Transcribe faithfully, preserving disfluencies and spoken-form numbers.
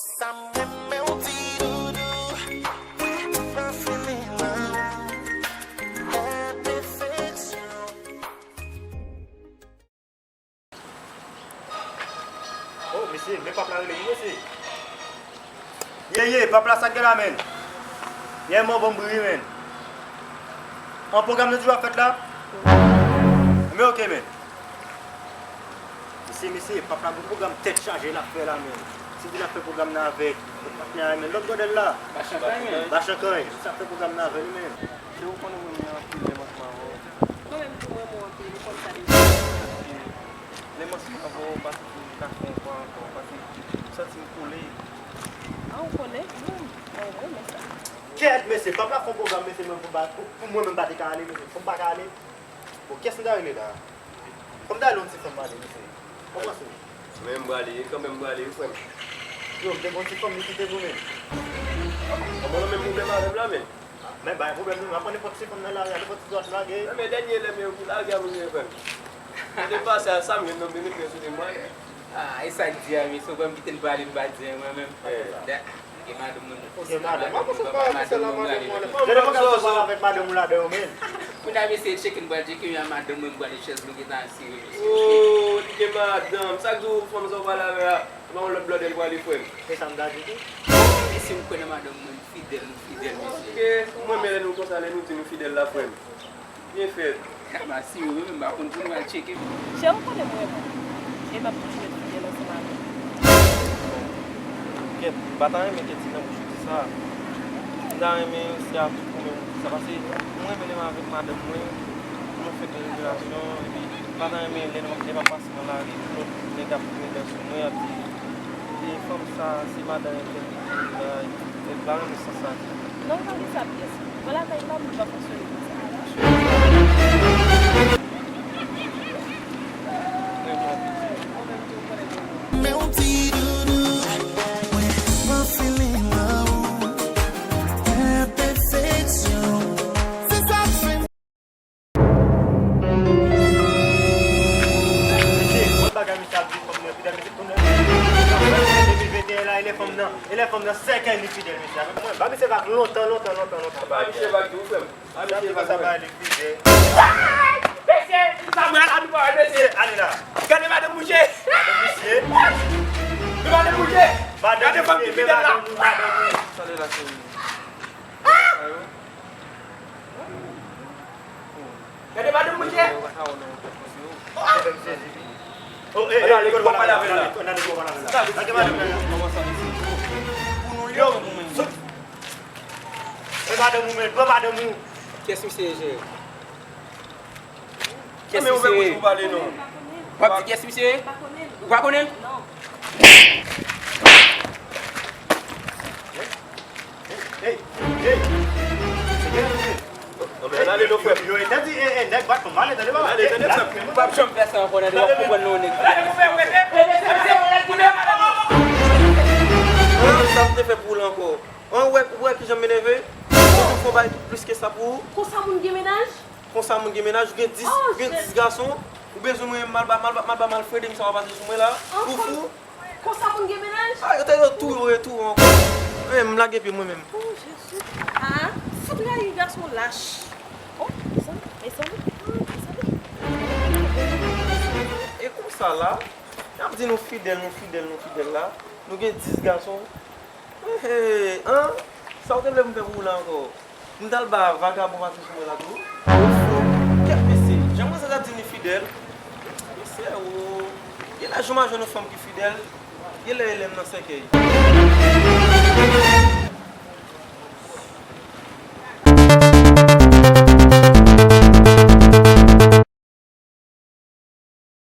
Sa m renmen w ti doudou, wi, m feeling nan, a pèfeksyon. Oh, mesye, men pap la rele wi, mesye. Ye, ye, pap la sa k gen la, menn? Ye, mò, bon bri, menn. An pwogram nou di w ap fèt la? Men oke, menn. Mesye, mesye, pap la gon pwogram tèt chaje l ap fè la, menn. Si di l ap fè pwogram nan avèk patnè a, menn, lòt gòdèl la. Bachankan, menn. Bachankan, sa ap fè pwogram nan avè li, menn. Se ou konnen mwen renmen anpil lè m ansanm avè w. Mwen menm tou, mwen renmen w anpil, ou konn sa deja. Lè m ansanm avè w, m pa santi m ka fè yon pa ankò, paske m santi m kole. A, ou konnen? Mwen, mwen renmen sa. Kèt, mesye, pap la fè yon pwogram, mesye, mwen pou ba, pou, pou mwen menm pa te ka ale, mesye, fò m pa ka ale. Bon, kiyès m ta rele la? Fò m ta rele yon ti fanm pale, mesye. Ou panse? Men m prale, e kanmenm m prale, wi, frè m. Yo, m te gon ti fanm, li kite pou mwen. An, mwen nan menm pwoblèm avè m la, men. Men bay pwoblèm nou, m ap pran nenpòt ti fanm nan lari a, nenpòt ti dwat lage. Nan men dènye lè m yo ki lage a pou mwen, frè m. Kote m pase a, sa m jwenn nan, m te met men sou li, m prale. Ah, e sa k di a, mesye, ou kwè m kite l prale, m pa di anyen, mwen menm. Eh. Da, m gen madanm mwen, non. Ou gen madanm? Mwen panse pa, se la madanm mwen. Gade kòman sa w pale avèk madanm ou ladan yo, men. Kounye a, mesye, tcheke m pral tcheke, men a madanm mwen, m pral chèz mwen gentan asire, mesye. Oh, li gen madanm. Sa k di w fanm sa w pale avè a? Se pa yon lòt blòdè l pral li, frè m. Se sa m ta di tou. Mesye, m kwè nan madanm mwen, m fidèl, nou fidèl, mesye. Ok, m renmen lè nou konsa, lè nou di nou fidèl la, frè m. Byen fèt. Kaba si yo menm, m pa konn pou nou al tcheke. Chè, ou konnen m renmen w. E m ap toujou ret fidèl ansanm avè w. Kèt, m pa ta renmen Kèt nan bouch ou di sa. M ta renmen se a tout kò mwen ou di sa. Paske m renmen lè m avèk madanm mwen, nou fè bèl relasyon, epi m pa ta renmen lè n ap, lè m ap pase nan lari, pou lòt nèg ap tounen dan sou mwen, ap di, e fanm sa, se madanm entèl li ye, bagay, m pa renmen sans sa. Non, m pa gen sa pyès. Mwen lakay pa m, m pa fonksyone konsa. Men yon ti doudou, mwen, mwen feeling love ou, a pèfeksyon. Se sa k fè m Mesye, bon bagay mesye ap di fanm nan fidèl, mesye, fanm nan. Depi venteyen la, e lè fanm nan, e lè fanm nan sèkèy li fidèl, mesye, avèk mwen. Ba misye vag lontan, lontan, lontan, lontan. Ba misye vag tou, frè m. Ba misye vag, sa ba li fidèl. Mesye, sa mwen la nou pa wè, mesye. Mesye, ale la. Gade madanm mouche. Madanm misye. Gade madanm mouche. Gade fanm ki fidèl la. Madanm ou, madanm ou. Sa le la, cheri. Gade madanm mwen, chè. Oh, eh, eh, eh, gade madanm nan. Gade madanm nan. Yo, sot. E madanm ou, men, pran madanm ou. Kiyès misye ye, chè? Kiyès misye ye? W ap di kiyès misye ye? Ou pa konnen l? Non. Hey, hey. Se gen misye. Ann ale non, frè m. Yo entèdi, eh, eh, nèg bat fanm, ale, tande, papa. Ale, tande, frè m. Ou p ap janm fè sa ankò, tande, w ap konprann non, nèg. Sa m te fè pou ou la ankò. An, ou wè, ou wè kijan m enève? Mwen te fè yon bagay ki plis ke sa pou ou. Konsa moun gen mennaj? Konsa moun gen mennaj, ou gen dis, gen dis gason, ou bezwen mwen mal ba, mal ba, mal ba, mal frede m sa w ap pase sou mwen la? Ou fou? Konsa moun gen mennaj? Ah, yo te yo tou, yo tou ankò. Men m lage pye mwen menm. Oh, Jezi. Ah, fout rayi gason lach. Oh, mezanmi, mezanmi, mezanmi. E konsa la, y ap di nou fidèl, nou fidèl, nou fidèl la. Nou gen dis gason. Hey, hey, an? Sa w te vle m fè pou ou la ankò? M t al ba vagabon pase sou mwen la tou. Ou fou. Kèt mesye. Jan manzè t ap di li fidèl. Mesye, o. Genlè jou m a jwenn yon fanm ki fidèl. Genlè e lè m nan sèkèy.